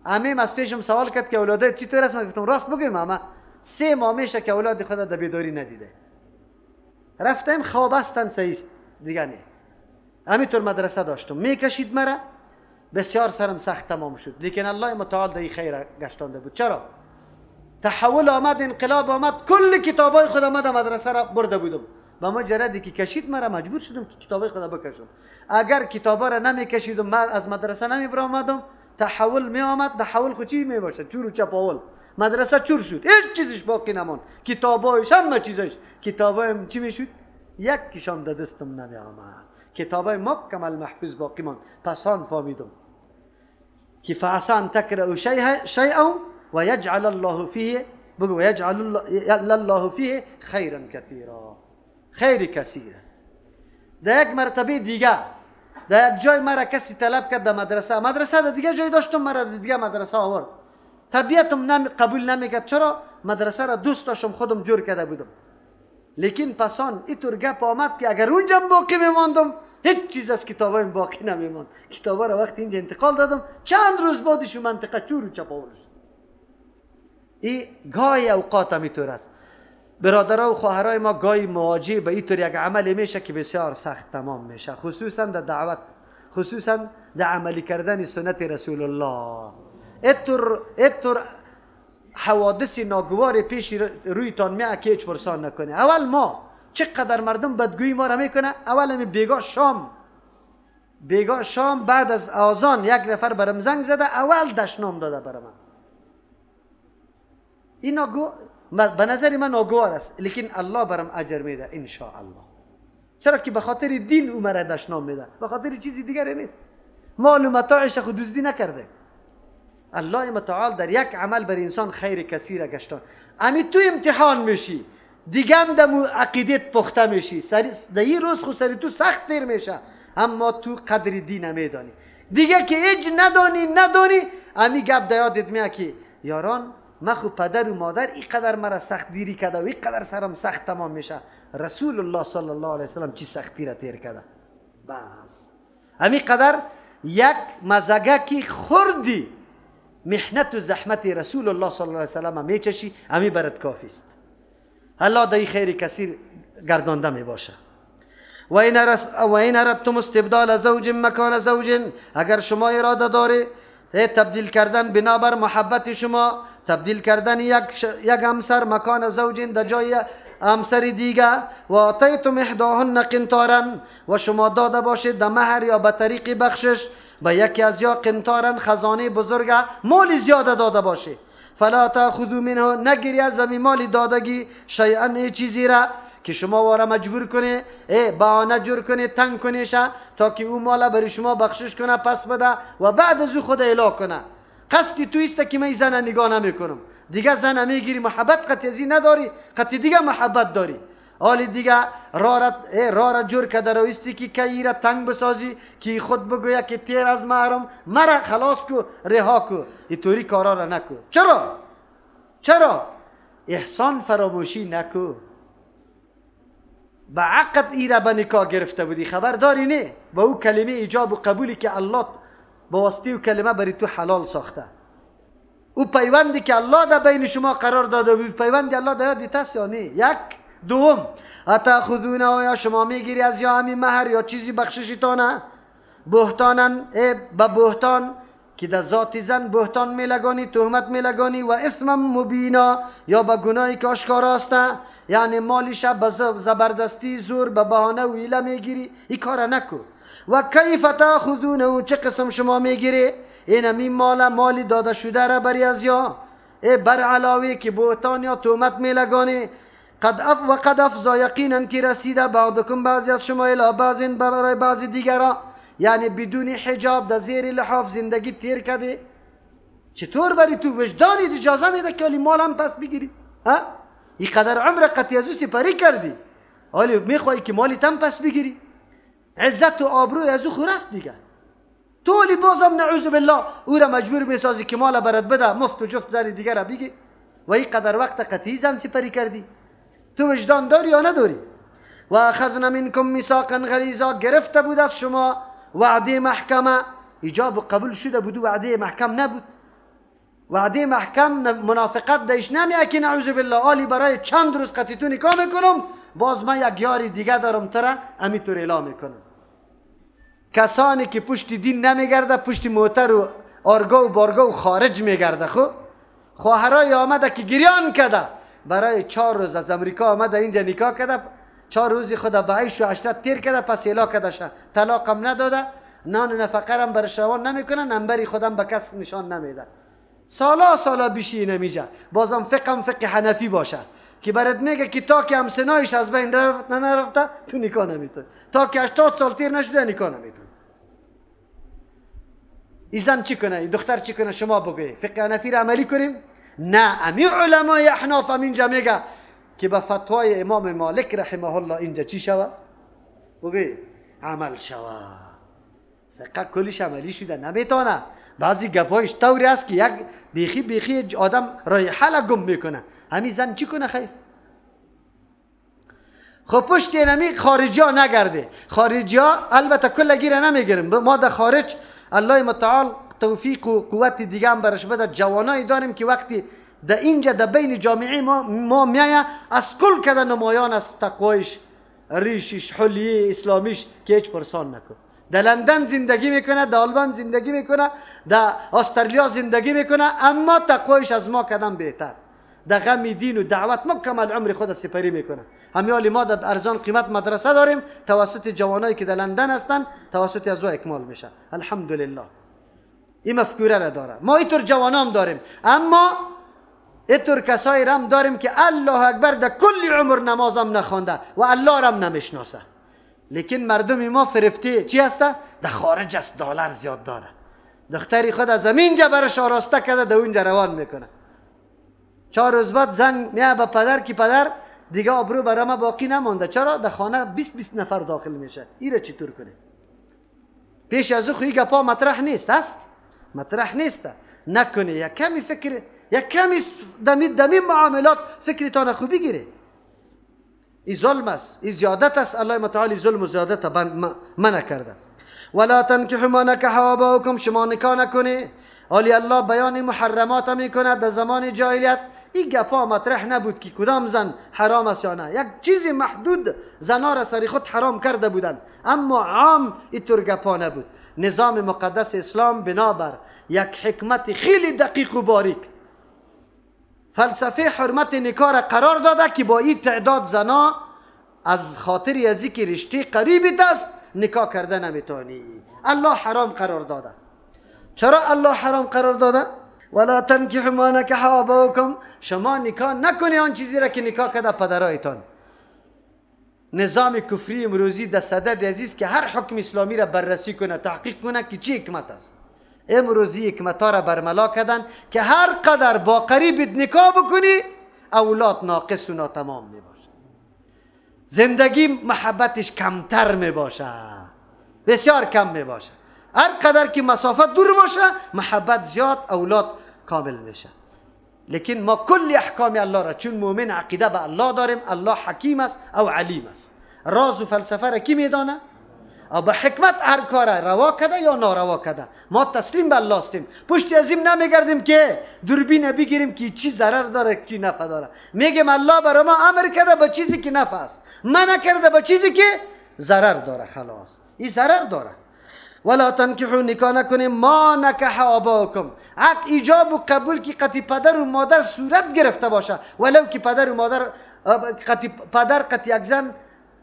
عمیم از پیشم سوال کرد که اولادت چطور است؟ من گفتم راست بگویم اما 3 ماه میشه که اولاد خود در بیداری ندیده. رفتم خواب هستن سیست دیگه نه. همینطور مدرسه داشتم میکشید مرا، بسیار سرم سخت تمام شد، لیکن الله متعال در خیر گشتانده بود. چرا؟ تحول آمد، انقلاب آمد، کل کتابای خود آمد مدرسه را برده بودم. و مجردی که کشید مرا مجبور شدم که کتابای خود بکشم. اگر کتابا را نمیکشیدم من از مدرسه نمیبرآمدم، تحول می آمد. تحول خو چی می باشه؟ چور و چپاول. مدرسه چور شد، هیچ چیزش باقی نماند، کتابایش همه چیزش. کتابایم چی میشد؟ یک کشان در دستم نمی آمد. کتابای مکمل محفوظ باقی ماند. پس آن فهمیدم که فعسى ان تکرهوا شیئا و یجعل الله فیه، بگو یجعل الله فیه خیرا کثیرا، خیر کثیر است. در یک مرتبه دیگه در یک جای مرا کسی طلب کرد در مدرسه، مدرسه در دیگه جای داشتم، مرا در دیگه مدرسه آورد. طبیعتم قبول نمیکرد. چرا؟ مدرسه را دوست داشتم، خودم جور کرده بودم. لیکن پسان اینطور گپ آمد که اگر اونجا باقی میماندم هیچ چیز از کتابایم باقی نمیماند. کتابا را وقتی اینجا انتقال دادم چند روز بعدش منطقه چور و چپاول شد. این گاهی اوقات هم اینطور است. برادرها و خواهرای ما گاهی مواجه به اینطور یک عمل میشه که بسیار سخت تمام میشه، خصوصا در دعوت، خصوصا در عملی کردن سنت رسول الله. اینطور حوادث ناگوار پیش رویتان میاد که هیچ پرسان نکنه. اول ما چقدر مردم بدگویی ما را میکنه. اول می بیگاه شام بعد از آذان یک نفر برم زنگ زده، اول دشنام داده برم. این به نظر من ناگوار است، لیکن الله برم اجر میده ان شاء الله. چرا که به خاطر دین او مرا دشنام میده، به خاطر چیزی دیگری نیست. مال و متاعش خود دزدی نکرده. الله متعال در یک عمل بر انسان خیر کثیر گشتان. امی تو امتحان میشی دیگه هم در عقیدت پخته میشی، در این روز خو سری تو سخت تیر میشه، اما تو قدر دین نمیدانی دیگه که هیچ ندانی. امی گپ در یادت میاد که یاران من خو پدر و مادر اینقدر مرا سخت دیری کرده و اینقدر سرم سخت تمام میشه، رسول الله صلی الله علیه وسلم چی سختی را تیر کرده. بس امی قدر یک مزگه که خوردی محنت و زحمت رسول الله صلی الله علیه وسلم میچشی، امی برات کافی است. الله در خیر کثیر گردانده می باشه. و این اردتم استبدال زوج مکان زوج، اگر شما اراده داری تبدیل کردن بنابر محبت شما، تبدیل کردن یک همسر مکان زوج در جای همسر دیگه، و آتیتم احداهن قنطارا، و شما داده باشید در مهر یا به طریق بخشش به یکی از یا قنطارا خزانه بزرگ مال زیاده داده باشه، فلا تاخذوا منه، نگیری از زمین مال دادگی شیئا چیزی را که شما واره مجبور کنه، بهانه جور کنه، تنگ کنه تا که او مال برای شما بخشش کنه پس بده و بعد از او خود اعلا کنه. قصدی تو است که من زن نگاه نمیکنم دیگه، زن میگیری محبت قطعی نداری، قطعی دیگه محبت داری، حال دیگه راه را جور کده رویستی که ایره تنگ بسازی که خود بگویه که تیر از محرم مرا خلاص کو رها کو، اینطوری کارا را نکو. چرا؟ چرا؟ احسان فراموشی نکو. به عقد ایره به نکاح گرفته بودی، خبر داری نه؟ با او کلمه ایجاب و قبولی که الله با واسطه او کلمه بری تو حلال ساخته، او پیوندی که الله در بین شما قرار داده بود، پیوندی الله در یاد تست یا نه؟ یک. دوم، اتاخذون، آیا شما میگیری از یا همین مهر یا چیزی بخششتانه بهتانن، به بهتان که در ذات زن بهتان میلگانی، تهمت میلگانی، و اثم مبینا، یا به گناهی که آشکار است، یعنی مالی به زبردستی زور به بهانه و حیله میگیری، این کار نکو. و کیف تاخذونه، چه قسم شما میگیری این همین مال داده شده را بری از یا بر علاوه که بهتان یا تهمت میلگانی، قد اف و قد افزا، یقینا که رسیده بعضکم بعضی از شما الی بعض برای بعضی دیگرا، یعنی بدون حجاب در زیر لحاف زندگی تیر کرده. چطور بری تو وجدانی اجازه میده که علی مالم پس بگیری؟ ها؟ اینقدر عمر قطعی از او سپری کردی، حالی میخوای که مالی تم پس بگیری؟ عزت و آبروی از او خو رفت دیگه. تو علی بازم نعوذ بالله او را مجبور میسازی که مال برات بده، مفت و جفت زن دیگه را بگی، و اینقدر وقت قطعی زن سپری کردی. تو وجدان داری یا نداری؟ و اخذنا منکم میثاقا غلیظا، گرفته بود از شما وعده محکمه، ایجاب و قبول شده بود، وعده محکم نبود. وعده محکم منافقت دیش نمیه که نعوذ بالله آلی برای چند روز قطعی تو نکاح میکنم، باز من یک یاری دیگه دارم تره امیطور اعلام میکنم. کسانی که پشت دین نمیگرده، پشت موتر و آرگا و بارگا و خارج میگرده. خب خواهرای آمده که گریان کرده برای 4 روز از امریکا آمده اینجا نکاح کرده، 4 روزی خود به عیش و عشرت تیر کرده، پس اعلا کرده شه، طلاقم نداده، نان و نفقه هم برش روان نمیکنه، نمبری خودم به کس نشان نمیده. سالا سالا بیشی نمیجه. بازم فقم فقه حنفی باشه که برات میگه که تا که همسنایش از بین نرفته تو نکاح نمیتونی، تا که 80 سال تیر نشده نکاح نمیتونی. ای زن چی کنه؟ ای دختر چی کنه؟ شما بگوی فقه حنفی را عملی کنیم؟ نه، امی علمای احناف هم اینجا میگه که به فتوای امام مالک رحمه الله اینجا چی شوه؟ بگوی عمل شوه. فقه کلش عملی شده نمیتونه. بعضی گپایش طوری است که یک بیخی بیخی آدم رای حل گم میکنه. همین زن چی کنه خیر؟ خب پشت اینمی خارجی ها نگرده. خارجی ها البته کل گیره نمیگیریم، ما در خارج الله متعال توفیق و قوت دیگه هم برش بده، جوانایی داریم که وقتی در اینجا در بین جامعه ما میایه از کل کده نمایان از تقوایش، ریشش، حلیه اسلامیش که هیچ پرسان نکن. در لندن زندگی میکنه، در آلمان زندگی میکنه، در استرالیا زندگی میکنه، اما تقوایش از ما کدام بهتر. در غم دین و دعوت مکمل عمر خود سپری میکنه. همیال ما در ارزان قیمت مدرسه داریم، توسط جوانایی که در لندن هستن توسط از او اکمال میشه. الحمدلله این مفکوره را داره. ما اینطور جوانام داریم، اما اینطور کسایی رم داریم که الله اکبر در کل عمر نمازم نخوانده و الله رم نمیشناسه. لیکن مردم ما فرفته چی هسته؟ در خارج است، دلار زیاد داره، دختری خود از اینجا برش آراسته کرده در اونجا روان میکنه. 4 روز بعد زنگ میاد به پدر که پدر دیگه آبرو برای ما باقی نمانده. چرا؟ در خانه 20 نفر داخل میشه. ایره چطور کنه؟ پیش از او خو گپا مطرح نیست، هست؟ مطرح نیست. نکنه یک کمی فکر، یک کمی دمی معاملات فکرتان خوب بگیره. این ظلم است، این زیادت است. الله متعال ظلم و زیادت منع کرده. ولا تنکحوا ما نکح آباؤکم، شما نکاح نکنی. آلی الله بیان محرمات میکنه. در زمان جاهلیت این گپا مطرح نبود که کدام زن حرام است یا نه. یک چیز محدود زنا را سری خود حرام کرده بودند، اما عام اینطور گپا نبود. نظام مقدس اسلام بنابر یک حکمت خیلی دقیق و باریک فلسفه حرمت نکاح را قرار داده که با این تعداد زنا از خاطر از اینکه رشته قریب دست نکاح کرده نمیتونی. الله حرام قرار داده. چرا الله حرام قرار داده؟ ولا تنکحوا ما نکح آباؤکم، شما نکاح نکنی آن چیزی را که نکاح کرده پدرایتان. نظام کفری امروزی در صدد عزیز که هر حکم اسلامی را بررسی کنه، تحقیق کنه که چی حکمت است. امروزی حکمت ها را برملا کردن که هر قدر با قریب نکاح بکنی اولاد ناقص و ناتمام می باشه، زندگی محبتش کمتر می باشه، بسیار کم می باشه. هر قدر که مسافت دور باشه محبت زیاد، اولاد کامل میشه. لیکن ما کل احکام الله را، چون مؤمن عقیده به الله داریم، الله حکیم است او علیم است. راز و فلسفه را کی میدانه؟ او به حکمت هر کار روا کده یا ناروا کده. ما تسلیم به الله هستیم، پشت از این نمیگردیم که دوربین بگیریم که چی ضرر داره چی نفع داره. میگیم الله برای ما امر کرده به چیزی که نفع است، منع کرده به چیزی که ضرر داره. خلاص این ضرر داره. ولا تنکحوا، نکاح نکنیم ما نکح آباؤکم، عقد ایجاب و قبول که قطی پدر و مادر صورت گرفته باشه، ولو که پدر و مادر قطی پدر قطی یک زن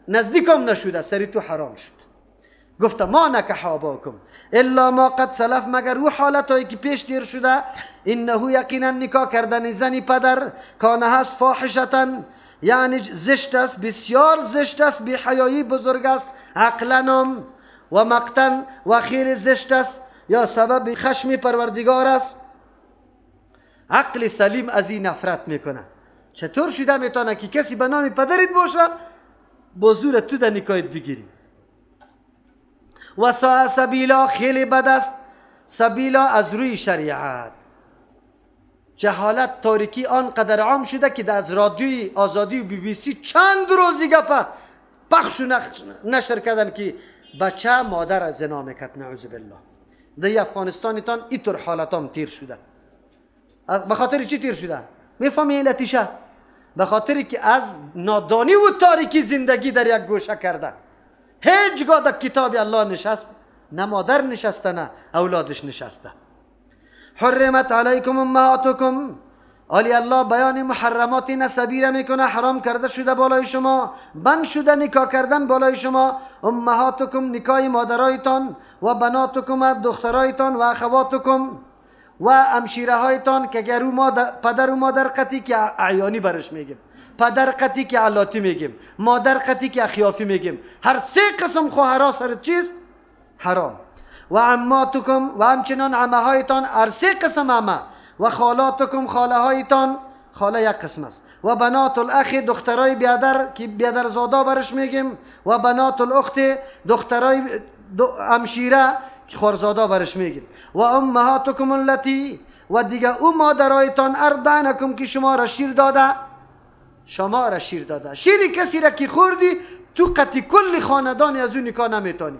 نزدیکم نشده، سری تو حرام شد. گفته ما نکح آباؤکم الا ما قد سلف، مگر او حالتهایی که پیش دیر شده. انه یقینا نکاح کردن زن پدر کانه هست فاحشتا، یعنی زشت است، بسیار زشت است، بی حیایی بزرگ است، عقلا و مقتن و خیلی زشت است، یا سبب خشم پروردگار است. عقل سلیم از این نفرت میکنه. چطور شده میتونه که کسی به نام پدرت باشه با زور تو در نکاحت بگیری؟ و ساء سبیلا، خیلی بد است. سبیلا از روی شریعت. جهالت تاریکی آنقدر عام شده که از رادیوی آزادی و BBC چند روزی گپه پخش و نشر کردن که بچه مادر از زنا میکرد، نعوذ بالله. در افغانستانتان اینطور حالتام تیر شده. به خاطر چی تیر شده؟ میفهمی علتیشه؟ به خاطر که از نادانی و تاریکی زندگی در یک گوشه کرده. هیچگاه در کتاب الله نشست، نه مادر نشسته نه اولادش نشسته. حرمت علیکم امهاتکم، آلی الله بیان محرمات نسبی را میکنه، حرام کرده شده بالای شما، بند شده نکاح کردن بالای شما. امهاتکم نکاح مادرایتان، و بناتکم دخترایتان، و اخواتکم و امشیره هایتان که اگر پدر و مادر قطی که اعیانی برش میگیم، پدر قطی که علاتی میگیم، مادر قطی که اخیافی میگیم، هر سه قسم خواهرها سر چیز حرام. و عماتکم و همچنان عمه هایتان، هر سه قسم عمه، و خالاتکم خاله هایتان، خاله یک قسم است، و بنات الاخ دخترای بیادر که بیادر زادا برش میگیم، و بنات الاخت دخترای امشیره که خورزادا برش میگیم، و امهاتکم اللاتی و دیگه او مادرایتان ارضعنکم که شما را شیر داده، شما را شیر داده. شیر کسی را که خوردی تو قطی کل خاندان از او نکاح نمیتونی.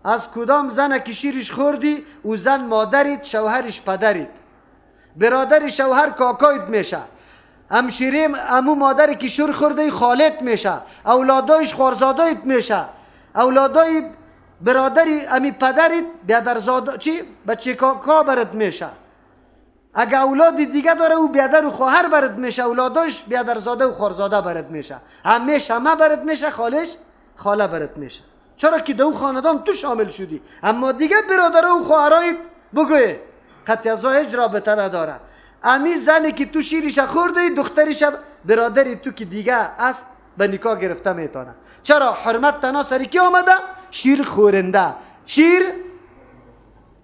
از کدام زن که شیرش خوردی او زن مادریت، شوهرش پدریت، برادر شوهر کاکایت میشه، همشیره امو مادری که شیر خورده خالت میشه، اولادایش خورزادایت میشه، اولادای برادری امی پدریت بیادرزاده چی بچه کاکا برات میشه. اگه اولاد دیگه داره او بیادر و خواهر برات میشه، اولادایش بیادرزاده و خورزاده برات میشه، همیشه همه برات میشه، خالش خاله برات میشه. چرا که دو خاندان تو شامل شدی. اما دیگه برادر و خواهرایت بگوی قطعی از هیچ رابطه نداره. امی زنی که تو شیرش خورده دختریش برادری تو که دیگه است به نکاح گرفته میتونه. چرا؟ حرمت تنها سری کی آمده؟ شیر خورنده، شیر.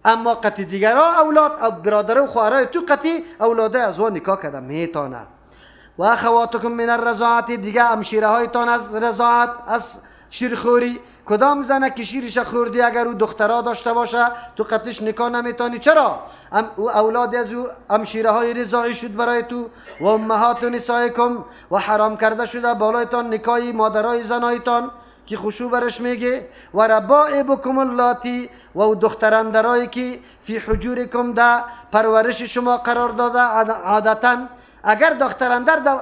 اما قطعی دیگرها اولاد او برادر و خواهرای تو قطعی اولاده از او نکاح کرده میتونه. و اخواتکم من الرضاعت، دیگه همشیره هایتان از رضاعت، از شیرخوری. کدام زنه که شیرش خوردی اگر او دخترها داشته باشه تو قطعش نکاح نمیتونی. چرا؟ او اولاد از او همشیره های رضاعی شد برای تو. و امهات نسائکم و حرام کرده شده بالایتان نکاح مادرای زنایتان که خشوع برش میگه. و ربائبکم اللاتی و او دختراندرایی که فی حجورکم در پرورش شما قرار داده. عادتا اگر دختراندر در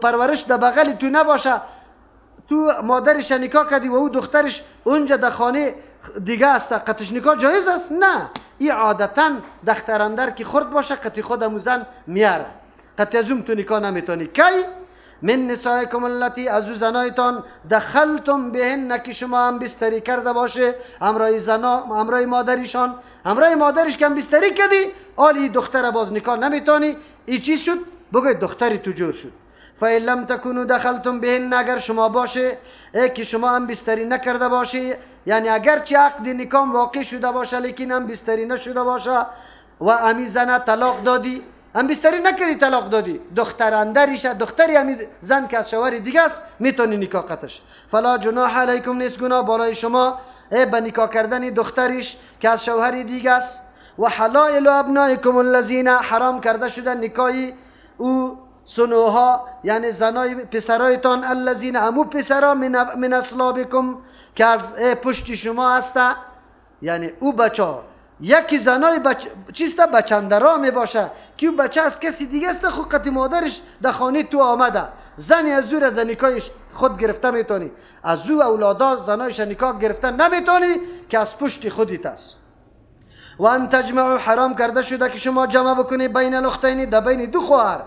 پرورش در بغل تو نباشه، تو مادرش نکاح کردی و او دخترش اونجا در خانه دیگه است، قطش نکاح جایز است؟ نه. این عادتا دختراندر که خرد باشه قطی خود زن میاره، قطی از اون تو نکاح نمیتونی. کی؟ من نسائکم اللاتی از او زنایتان دخلتم بهن که شما هم بستری کرده باشه همراه زنا، همراه مادریشان، همراه مادرش که هم بستری کردی، آلی دختر باز نکاح نمیتونی. ای چیز شد؟ بگوی دختری تو جور شد. فإن لم تكونوا دخلتم بهن اگر شما باشه ای که شما هم بستری نکرده باشه، یعنی اگر چه عقد نکاح واقع شده باشه لیکن هم بستری نشده باشه و امی زنه طلاق دادی، هم بستری نکردی طلاق دادی، دختر اندریشه، دختری امی زن که از شوهر دیگه است میتونی نکاح قطش. فلا جناح علیکم نیست گناه بالای شما ای به نکاح کردن دختریش که از شوهر دیگه است. و حلائل ابنائکم الذین حرام کرده شده نکاح او سنوها یعنی زنای پسرایتان، الذین امو پسرا من اصلابکم که از پشت شما هسته، یعنی او بچه یکی زنای چیسته بچندرا می باشه که او بچه از کسی دیگه است، خود قطی مادرش در خانه تو آمده، زنی از او را در نکاحش خود گرفته میتونی، از او اولادا زنایش نکاح گرفته نمیتونی که از پشت خودت است. و ان تجمعوا حرام کرده شده که شما جمع بکنی بین الاختین در بین دو خواهر،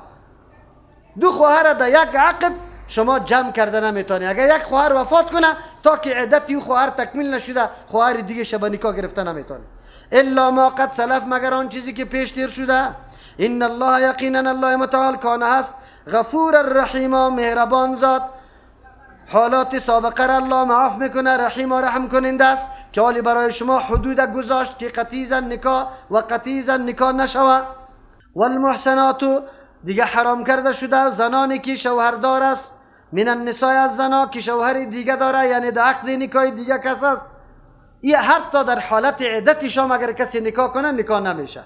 دو خواهر در یک عقد شما جمع کرده نمیتونی. اگر یک خواهر وفات کنه تا که عدت او خواهر تکمیل نشده خواهر دیگه شب نکاح گرفته نمیتونی. الا ما قد سلف مگر آن چیزی که پیش تیر شده. ان الله یقینا الله متعال کان هست غفور الرحیم مهربان ذات، حالات سابقه را الله معاف میکنه، رحیم و رحم کننده است که حالی برای شما حدود گذاشت که قطعی زن نکاح و قطعی زن نکاح نشوه. والمحسنات دیگه حرام کرده شده زنانی که شوهردار است، من النساء از زنا که شوهر دیگه داره، یعنی در عقد نکاح دیگه کس است. این حتی در حالت عدت شام اگر کسی نکاح کنه نکاح نمیشه،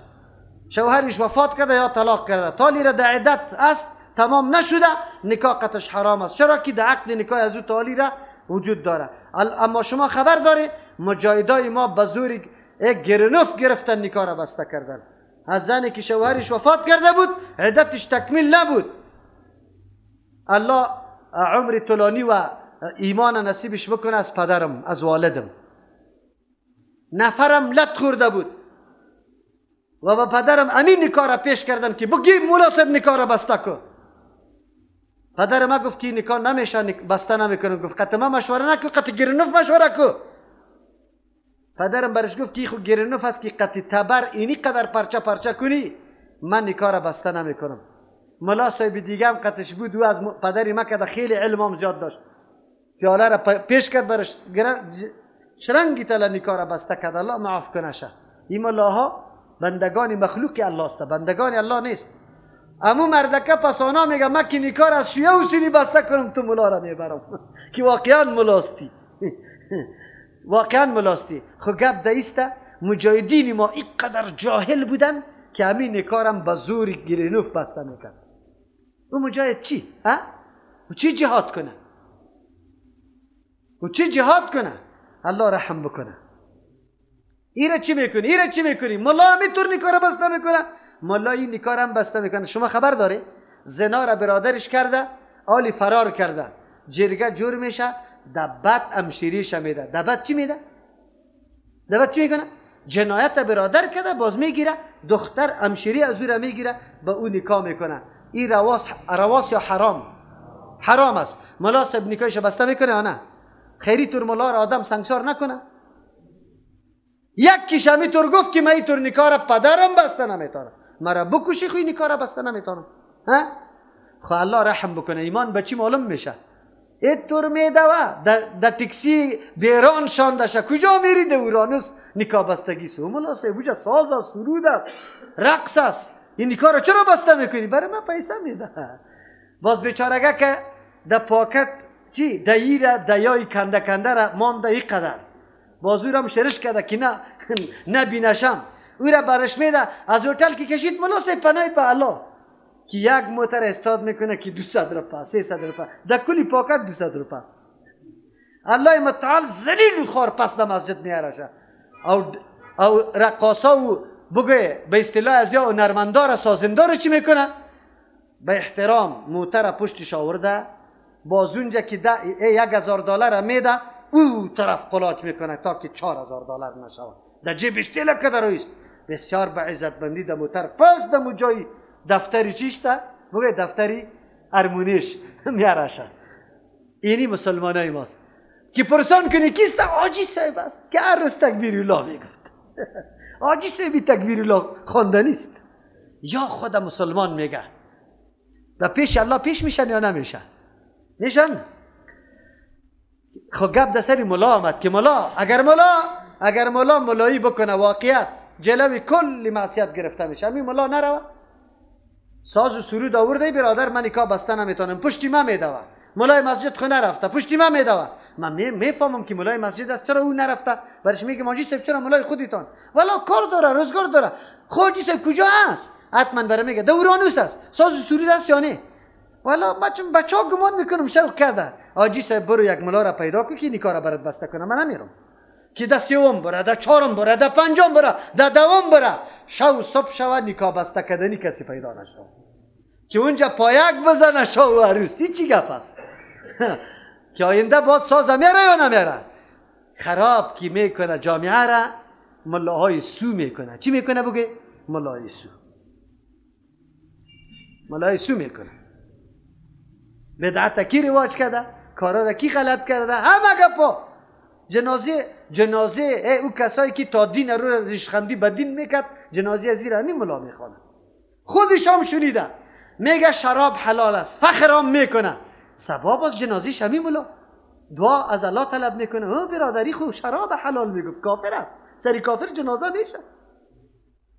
شوهرش وفات کرده یا طلاق کرده، تالی را در عدت است تمام نشده نکاح قطش حرام است، چرا که در عقد نکاح از او تالی را وجود داره. اما شما خبر داره مجاهدای ما به زور یک گرنوف گرفتن نکاح را بسته کردن. از زنی که شوهرش وفات کرده بود، عدتش تکمیل نبود. الله عمر طولانی و ایمان نصیبش بکنه از پدرم، از والدم. نفرم لط خورده بود و با پدرم امین نکاح را پیش کردن که بگی مولا صاحب نکاح را بسته کن. پدر ما گفت که نکاح نمیشه، بسته نمیکنم. گفت قطع ما مشوره نکن، قطع گرنوف مشوره کو. پدرم برش گفت که خو گرنوف است که قطع تبر اینی قدر پرچه پرچه کنی، من نکاح را بسته نمیکنم. ملا صاحب دیگه هم قطعش بود، او از پدر ما که خیلی علم هم زیاد داشت، پیاله را پیش کرد برش، شرنگی تلا نکاح را بسته کرد. الله معاف کنه شه. این ملاها بندگان مخلوق الله است، بندگان الله نیست. امو مردکه پسانا میگه من که نکاح از شیعه حسینی بسته کنم تو ملا را میبرم که واقعا ملاستی. واقعا ملاستی. خو گپ دایسته مجاهدین ما اینقدر جاهل بودن که همین نکارم به زور گرینوف بسته میکرد. او مجاهد چی؟ ها؟ او چی جهاد کنه؟ او چی جهاد کنه؟ الله رحم بکنه. ایره چی میکنی؟ ایره چی میکنی؟ ملا همینطور نکار بسته میکنه، ملا این نکار هم بسته میکنه. شما خبر داری؟ زنا را برادرش کرده، آلی فرار کرده، جرگه جور میشه، دبت امشیریش میده. دبت چی میده؟ دبت چی میکنه؟ جنایت برادر کرده، باز میگیره دختر امشیری از او را میگیره، به او نکاح میکنه. این رواس یا حرام؟ حرام است. ملا صاحب نکاحش بسته میکنه یا نه؟ خیری تور ملا را آدم سنگسار نکنه. یک کیش همی طور گفت که من این طور نکاح را پدرم بسته نمیتونم، مرا بکشی خوی نکاح را بسته نمیتونم. ها؟ خو الله رحم بکنه. ایمان به چی معلوم میشه؟ این طور میدوه در تکسی بیران شانده شه، کجا میری؟ در اورانوس نکاح بستگی سو. ملا صاحب اوجا ساز است، سرود است، رقص است، این نکاح را چرا بسته میکنی؟ برای من پیسه میده. باز بیچارگه که در پاکت چی دایی را دیای کنده کنده را مانده ای قدر، باز او را شرش کرده که نه نبینشم، او را برش میده. از هتل که کشید ملا صاحب پناه به الله که یک موتر استاد میکنه که 200 روپه 300 روپه در کلی پاکت 200 روپه است. الله متعال ذلیل و خوار پس در مسجد میارشه. او رقاصا و بگه به اصطلاح از یا هنرمندار سازندار چی میکنه؟ به احترام موتر پشتش آورده، باز اونجا که $1000 میده، او طرف قلاچ میکنه تا که $4000 نشود. در جیبش تیله که درویست. بسیار به عزتمندی در موتر پس در جای دفتری چیشته؟ بگه دفتری ارمونیش میارشه. اینی مسلمانای ماست که پرسان کنی کیست؟ حاجی صاحب است که هر روز تکبیر الله میگفت. حاجی صاحبی تکبیر الله خواندنیست. یا خود مسلمان میگه و پیش الله پیش میشن یا نمیشن؟ میشن. خب گپ در سر ملا آمد که ملا اگر ملا ملایی بکنه واقعیت جلوی کل معصیت گرفته میشه. همین ملا نروه ساز و سرود آورده، برادر من نکاح بسته نمیتونم، پشتی من میدوه. ملای مسجد خو نرفته، پشتی من میدوه. من میفهمم که ملای مسجد است، چرا او نرفته؟ برش میگم حاجی صاحب چرا ملای خودتان؟ والا کار داره، روزگار داره. خو حاجی صاحب کجا است؟ حتما برای میگه دورانوس است، ساز و سرود است یا نه؟ والا بچه‌ها گمان میکنم شوق کرده. حاجی صاحب برو یک ملا را پیدا کن که نکاح را برات بسته کنه، من نمیرم. که ده سوم بره، ده چهارم بره، ده پنجم بره، ده دوم بره، شو صبح شوه نکاح بسته کردنی کسی پیدا نشو که اونجا پایک بزنه شو و عروس. این چی گپ است؟ که آینده باز ساز میاره یا نمیاره؟ خراب کی میکنه جامعه را؟ ملاهای سو میکنه. چی میکنه بگه؟ ملاهای سو، ملاهای سو میکنه. بدعت کی رواج کرده؟ کارا را کی غلط کرده؟ همه گپا. جنازه او کسایی که تا دین رو ریشخندی به دین میکرد، جنازه از زیر همین ملا میخوانه. خودش هم شنیده میگه شراب حلال است، فخر هم میکنه. سباب از جنازیش همین ملا دعا از الله طلب میکنه. او برادری خو شراب حلال میگفت، کافر است، سری کافر جنازه میشه.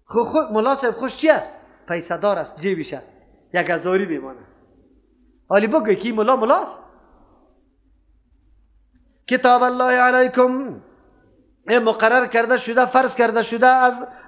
خو ملا صاحب خوش چی است؟ پیسه دار است، جیبشه 1000 میمانه. حالی بگوی که ملا ملا است. کتاب الله علیکم مقرر کرده شده، فرض کرده شده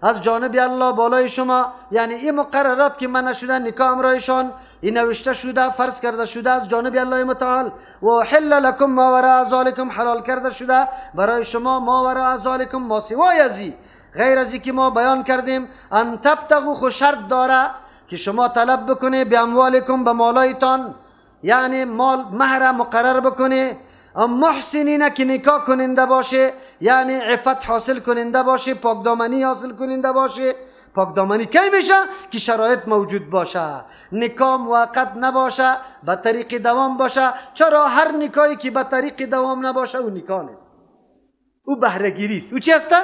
از جانب الله بالای شما، یعنی این مقررات که من نشده نکاح امرایشان این نوشته شده، فرض کرده شده از جانب الله متعال. و حل لکم ما وراء ذلکم، حلال کرده شده برای شما ما وراء ذلکم، ما سوای ازی، غیر از که ما بیان کردیم. ان تبتغوا خو شرط داره که شما طلب بکنه به اموالکم، به مالایتان، یعنی مال مهر مقرر بکنه. محسنین که نکاح کننده باشه، یعنی عفت حاصل کننده باشه، پاکدامنی حاصل کننده باشه. پاکدامنی کی میشه؟ که شرایط موجود باشه، نکاح موقت نباشه، به طریق دوام باشه. چرا هر نکاحی که به طریق دوام نباشه او نکاح نیست، او بهره گیری است. او چی است؟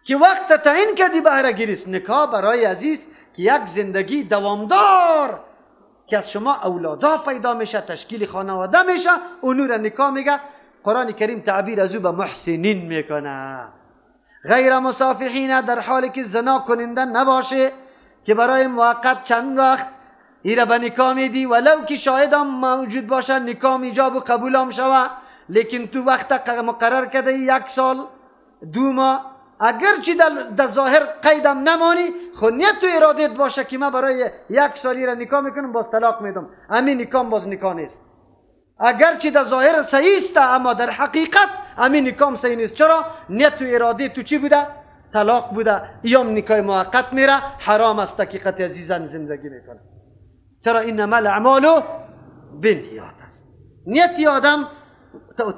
که وقت تعیین کردی بهره گیری است. نکاح برای عزیز که یک زندگی دوامدار که از شما اولادا پیدا میشه، تشکیل خانواده میشه، اونو را نکاح میگه. قرآن کریم تعبیر از او به محسنین میکنه. غیر مصافحین، در حالی که زنا کننده نباشه که برای موقت چند وقت ایره به نکاح میدی، ولو که شاهد هم موجود باشه، نکاح ایجاب و قبول هم شوه، لیکن تو وقت مقرر کرده 1 سال 2 ماه، اگرچه در ظاهر قیدم نمانی، خو نیت و ارادت باشه که من برای 1 سالی را نکاح میکنم باز طلاق میدم، همین نکاح باز نکاح نیست. اگرچه در ظاهر صحیح است اما در حقیقت همین نکاح صحیح نیست. چرا؟ نیت و اراده تو چی بوده؟ طلاق بوده. ایام نکاح موقت میره، حرام است حقیقت عزیزان زندگی میکنه. چرا؟ انما الاعمال بالنیات است. نیت آدم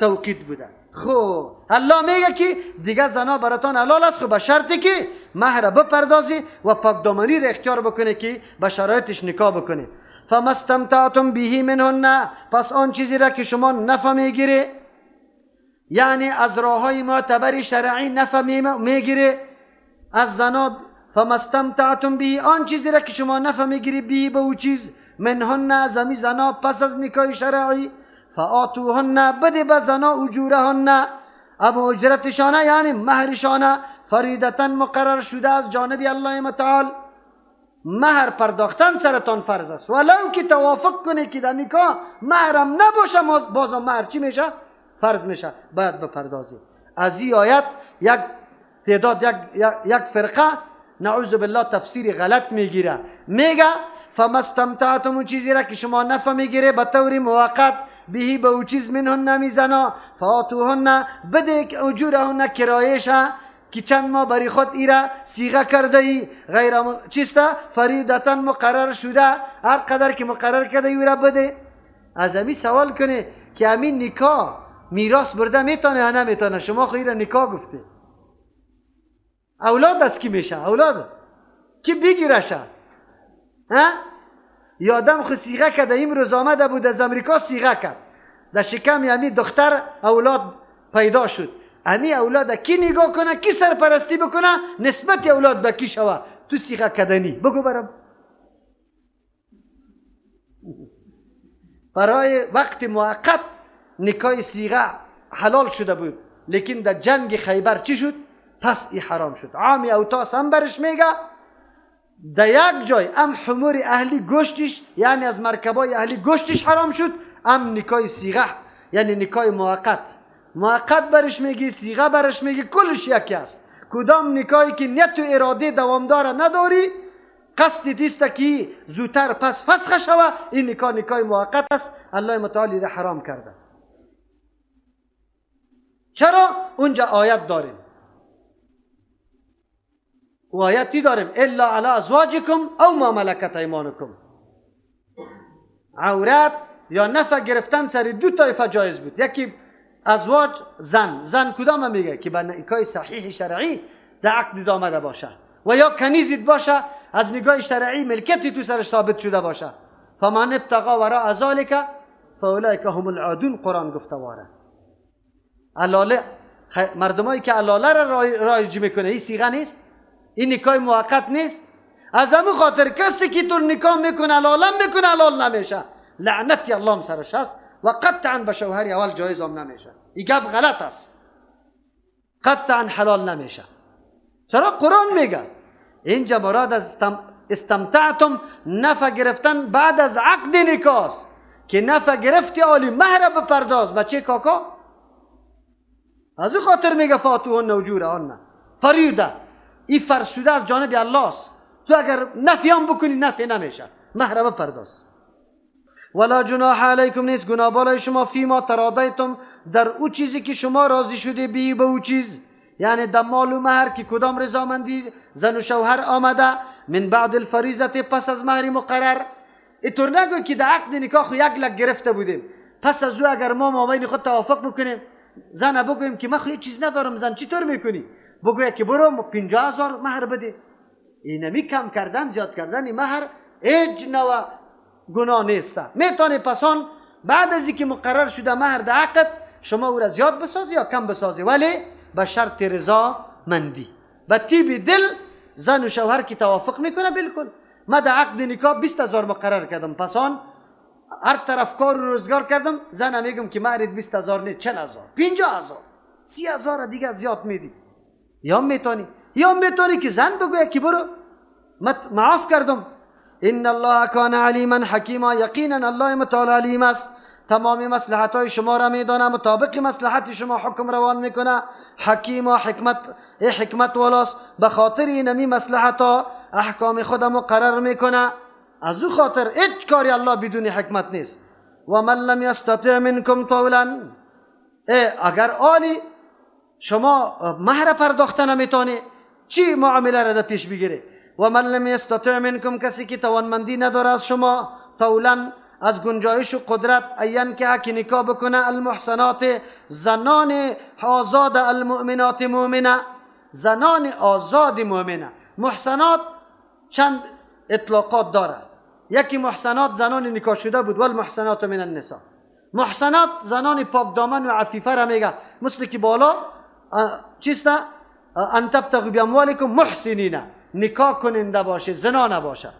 توقیت بوده. خب الله میگه که دیگه زنا براتان حلال است، خب به شرطی که مهر بپردازی و پاکدامنی را اختیار بکنه که به شرایطش نکاح بکنه. فما استمتعتم به منهن، پس آن چیزی را که شما نفع میگیره، یعنی از راههای معتبر شرعی نفع میگیره از زنا. فما استمتعتم به، آن چیزی را که شما نفع میگیری، به به او چیز، منهن از امی زنا پس از نکاح شرعی، فآتوهن بده به زنا اجورهن، ابو اجرتشانه یعنی مهرشانه، فریدتا مقرر شده از جانب الله متعال. مهر پرداختن سرتان فرض است، ولو که توافق کنه که در نکاح مهرم نباشه بازم مهر چی میشه؟ فرض میشه، باید بپردازی. از این آیت یک تعداد یک فرقه نعوذ بالله تفسیر غلط میگیره، میگه فما استمتعتم، اون چیزی را که شما نفع میگیره به طور موقت، بهی به او چیز منهن میزنا، فآتوهن بده اجورهن کرایشه که چند ماه برای خود ایره صیغه کرده ای، غیر چیسته؟ فریدتا مقرر شده، هر قدر که مقرر کرده ای را بده. از امی سوال کنه که امین نکاح میراث برده میتونه یا نمیتونه؟ شما خو ایره نکاح گفته. اولاد از کی میشه؟ اولاد کی بگیرشه؟ ها؟ یادم خو صیغه کرده، امروز آمده بود از امریکا صیغه کرد، در شکم امی دختر اولاد پیدا شد. امی اولاد کی نگاه کنه، کی سرپرستی بکنه، نسبت اولاد به کی شوه؟ تو صیغه کردنی بگو برم. برای وقت موقت نکاح صیغه حلال شده بود، لیکن در جنگ خیبر چی شد؟ پس ای حرام شد. عام اوتاس هم برش میگه در یک جای ام حمور اهلی گوشتش، یعنی از مرکبای اهلی گوشتش حرام شد، ام نکاح صیغه یعنی نکاح موقت. موقت برش میگی، صیغه برش میگی، کلش یکی است. کدام نکاحی که نیت و اراده دوامدار نداری، قصد دیست که زودتر پس فسخ شوه، این نکاح نکاح موقت است. الله متعالی را حرام کرده. چرا؟ اونجا آیت داریم، و آیتی داریم الا علی ازواجکم او ما ملکت ایمانکم. عورت یا نفع گرفتن سر دو طایفه جایز بود، یکی ازواج زن، زن کدام میگه که به نکاح صحیح شرعی در عقد آمده باشه و یا کنیزیت باشه، از نگاه شرعی ملکیتی تو سرش ثابت شده باشه. فمن ابتغى وراء ذلك فاولئک هم العادون، قرآن گفته واره. علاله مردمایی که علاله را رایج میکنه، این صیغه نیست، این نکاح موقت نیست. از همون خاطر کسی که تو نکاح میکنه حلال میکنه، حلال نمیشه، لعنتی الله هم سرش هست و قطعا به شوهر اول جایز هم نمیشه. این گپ غلط است، قطعا حلال نمیشه. چرا؟ قرآن میگه اینجا مراد از استمتعتم نفع گرفتن بعد از عقد نکاح است که نفع گرفتی عالی مهر بپرداز بچه کاکا. از او خاطر میگه فاتوهن اجورهن فریده، این فرض شده از جانب الله است. تو اگر نفی هم بکنی نفی نمیشه، مهر بپرداز. ولا جناح علیکم، نیست گناه بالای شما، فیما تراضیتم، در او چیزی که شما راضی شده بی به او چیز، یعنی در مال و مهر که کدام رضامندی زن و شوهر آمده، من بعد الفریضه پس از مهر مقرر. اینطور نگو که در عقد نکاح خو 1 لک گرفته بودیم، پس از او اگر ما مابین خود توافق بکنیم، زن بگویم که من خو هیچ چیز ندارم، زن چطور میکنی؟ بگوید که برو 50,000 مهر بده. اینمی کم کردن زیاد کردن مهر هیچ نوع گناه نیست. میتونه پسان بعد از اینکه مقرر شده مهر در عقد، شما او را زیاد بسازی یا کم بسازی، ولی به شرط رضا مندی، به طیب دل زن و شوهر که توافق میکنه. بالکل ما در عقد نکاح 20,000 مقرر کردم، پسان هر طرف کار و روزگار کردم، زن میگم که مهرت 20,000 نه 40,000 50,000 30,000 دیگه زیاد میدی. یا میتونی که زن بگوید که برو معاف کردم. ان الله کان علیما حکیما، یقینا الله متعال علیم است، تمام مصلحت های شما را میدانه، مطابق مصلحت شما حکم روان میکنه. حکیم و حکمت والاست، به خاطر اینمی مصلحت ها احکام خود مقرر میکنه. از او خاطر هیچ کاری الله بدون حکمت نیست. و من لم یستطع منکم طولا، اگر آلی شما مهر پرداخته نمیتونه، چی معامله را در پیش بگیره؟ و من لم یستطع منکم، کسی که توانمندی نداره از شما، طولا از گنجایش و قدرت، این که نکاح بکنه، المحصنات زنان آزاد، المؤمنات مؤمنه، زنان آزاد مؤمنه. محصنات چند اطلاقات داره. یکی محصنات زنان نکاح شده بود، والمحصنات من النساء. محصنات زنان پاک دامن و عفیفه را میگه، مثل که بالا چیست؟ ان تبتغوا باموالکم محسنین، نکاح کننده باشه، زنا نباشه.